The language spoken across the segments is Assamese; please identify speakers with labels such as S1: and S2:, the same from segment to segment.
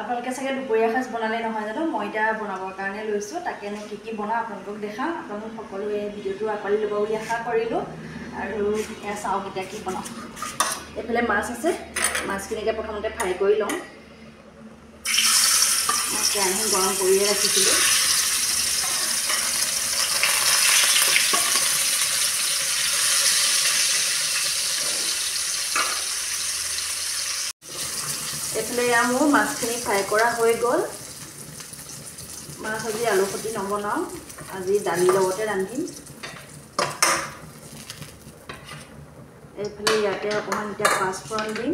S1: আপোনালোকে চাগে দুপৰীয়া সাজ বনালে নহয় জানো? মই এতিয়া বনাবৰ কাৰণে লৈছোঁ, তাকেনো কি কি বনাওঁ আপোনালোকক দেখাম। আপোনালোক সকলোৱে ভিডিঅ'টো আঁকোৱালি ল'ব বুলি আশা কৰিলোঁ। আৰু এয়া চাওক এতিয়া কি বনাওঁ। এইফালে মাছ আছে, মাছখিনি এতিয়া প্ৰথমতে ফ্ৰাই কৰি লওঁ। মই কেৰাহী গৰম কৰিয়ে ৰাখিছিলোঁ। এইফালে এয়া মোৰ মাছখিনি ফ্ৰাই কৰা হৈ গ'ল। মাছ আজি আলু সৈতে নবনাওঁ, আজি দালিৰ লগতে ৰান্ধিম। এইফালে ইয়াতে অকণমান এতিয়া পাঁচফোৰণ দিম।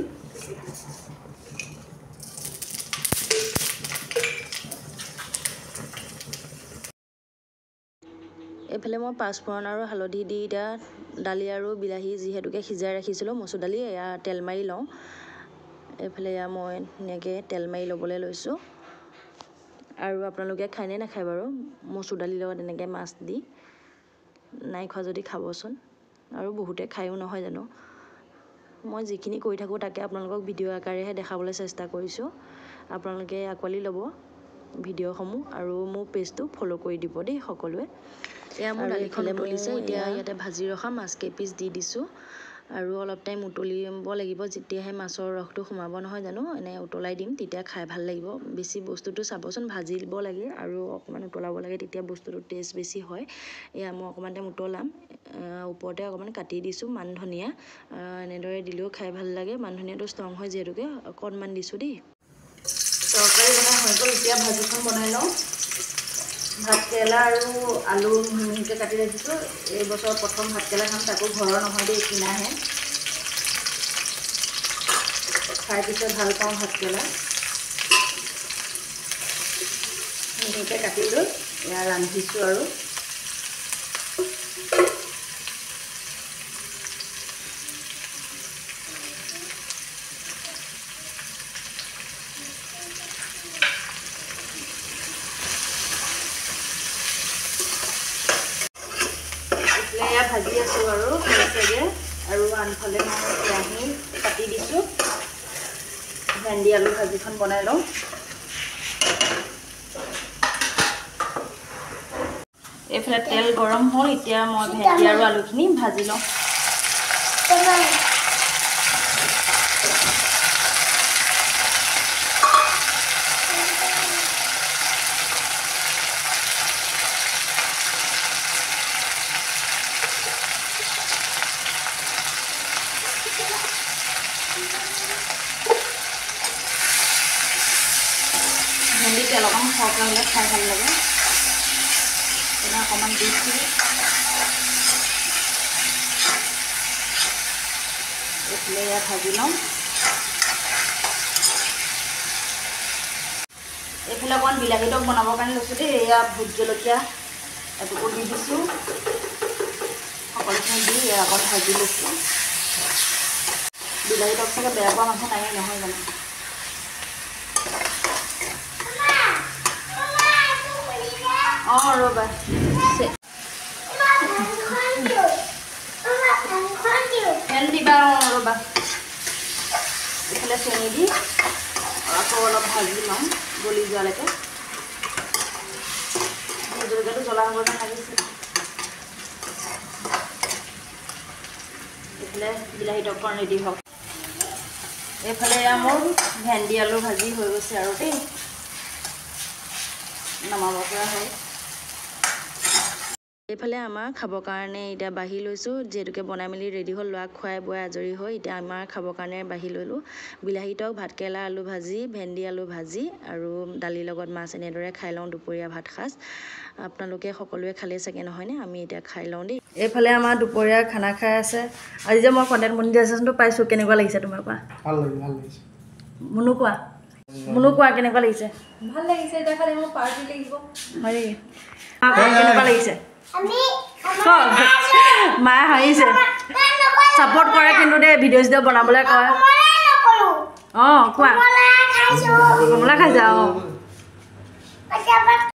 S1: এইফালে মই পাঁচফোৰণ আৰু হালধি দি এতিয়া দালি আৰু বিলাহী যিহেতুকে সিজাই ৰাখিছিলোঁ মচুৰ দালি, এয়া তেল মাৰি লওঁ। এইফালে এয়া মই ধুনীয়াকৈ তেল মাৰি ল'বলৈ লৈছোঁ। আৰু আপোনালোকে খায়নে নাখায় বাৰু মচুৰ দালিৰ লগত এনেকৈ মাছ দি? নাই খোৱা যদি খাবচোন, আৰু বহুতে খায়ো নহয় জানো? মই যিখিনি কৰি থাকোঁ তাকে আপোনালোকক ভিডিঅ' আকাৰেহে দেখাবলৈ চেষ্টা কৰিছোঁ। আপোনালোকে আঁকোৱালি ল'ব ভিডিঅ'সমূহ আৰু মোৰ পেজটো ফ'ল' কৰি দিব দেই সকলোৱে। এয়া মোৰ দালিখন উতলিছে, এতিয়া ইয়াতে ভাজি ৰখা মাছ কেইপিচ দি দিছোঁ। আৰু অলপ টাইম উতলিব লাগিব, যেতিয়াহে মাছৰ ৰসটো সোমাব নহয় জানো? এনে উতলাই দিম, তেতিয়া খাই ভাল লাগিব বেছি। বস্তুটো চাবচোন, ভাজিব লাগে আৰু অকণমান উতলাব লাগে, তেতিয়া বস্তুটো টেষ্ট বেছি হয়। এয়া মই অকণমান টাইম উতলাম। ওপৰতে অকণমান কাটি দিছোঁ মান ধনিয়া, এনেদৰে দিলেও খাই ভাল লাগে। মান ধনিয়াটো ষ্ট্ৰং হয় যিহেতুকে, অকণমান দিছোঁ দেই। তৰকাৰী বনাই হৈ গ'ল, এতিয়া ভাজিখন বনাই লওঁ। ভাতকেৰেলা আৰু আলু মিহি মিহিকৈ কাটি ৰাখিছোঁ। এইবছৰ প্ৰথম ভাতকেৰেলা খাম, তাকো ঘৰৰ নহয় দেই, কিনাহে। খাই পিছে ভাল পাওঁ ভাতকেৰেলা। মিহিকৈ কাটি লৈ এয়া ৰান্ধিছোঁ। আৰু এয়া ভাজি আছোঁ আৰু হৈছেগৈ। আৰু আনফালে মই কেৰাহী পাতি দিছোঁ, ভেন্দি আলু ভাজিখন বনাই লওঁ। এইফালে তেল গৰম হ'ল, এতিয়া মই ভেন্দি আৰু আলুখিনি ভাজি লওঁ। ভেন্দি তেল অকণমান সৰহকৈ হ'লে খাই ভাল লাগে, তেনে অকণমান দিছোঁ। এইফালে এয়া ভাজি লওঁ। এইফালে অকণমান বিলাহী টক বনাবৰ কাৰণে লৈছোঁ দেই। এয়া ভোট জলকীয়া এটুকুৰ দি দিছোঁ, সকলোখিনি দি এয়া অকণ ভাজি লৈছোঁ। বিলাহী টক চাগে বেয়া পোৱা মানুহ নায়েই নহয় জানো? অঁ ৰ'বা, ফেন দিবা, অঁ ৰ'বা। এইফালে চেনি দি আকৌ অলপ ভাজি ল'ম গলি যোৱালৈকে। জলকীয়াটো জ্বলা হ'ব যেন লাগিছে। এইফালে বিলাহী টকখন ৰেডি হওক। এইফালে এয়া মোৰ ভেন্দি আলু ভাজি হৈ গৈছে আৰু দেই, নমাব পৰা হ'ল। এইফালে আমাৰ খাবৰ কাৰণে এতিয়া বাঢ়ি লৈছোঁ, যিহেতুকে বনাই মেলি ৰেডি হ'ল, ল'ৰাক খুৱাই বোৱাই আজৰি হৈ এতিয়া আমাৰ খাবৰ কাৰণে বাঢ়ি ল'লোঁ। বিলাহী টক, ভাতকেৰেলা আলু ভাজি, ভেন্দি আলু ভাজি আৰু দালিৰ লগত মাছ, এনেদৰে খাই লওঁ দুপৰীয়া ভাত সাজ। আপোনালোকে সকলোৱে খালেই চাগে নহয়নে? আমি এতিয়া খাই লওঁ দেই। এইফালে আমাৰ দুপৰীয়া খানা খাই আছে। আজি যে মই কণ্টেণ্ট মনিটাইজেশ্যনটো পাইছোঁ, কেনেকুৱা লাগিছে তোমাৰ কোৱা?
S2: ভাল লাগিছে, ভাল লাগিছে।
S1: মুনু কোৱা, মুনু কোৱা কেনেকুৱা লাগিছে?
S3: ভাল লাগিছে, এতিয়া খালি মোক পাৰ্টি লাগিব।
S1: হয় নেকি? কেনেকুৱা লাগিছে? মায়ে হাঁহিছে, ছাপৰ্ট কৰে কিন্তু দেই, ভিডিঅ' চিডিঅ' বনাবলৈ কয়। অঁ কোৱা, কমলা খাইছা? অঁ।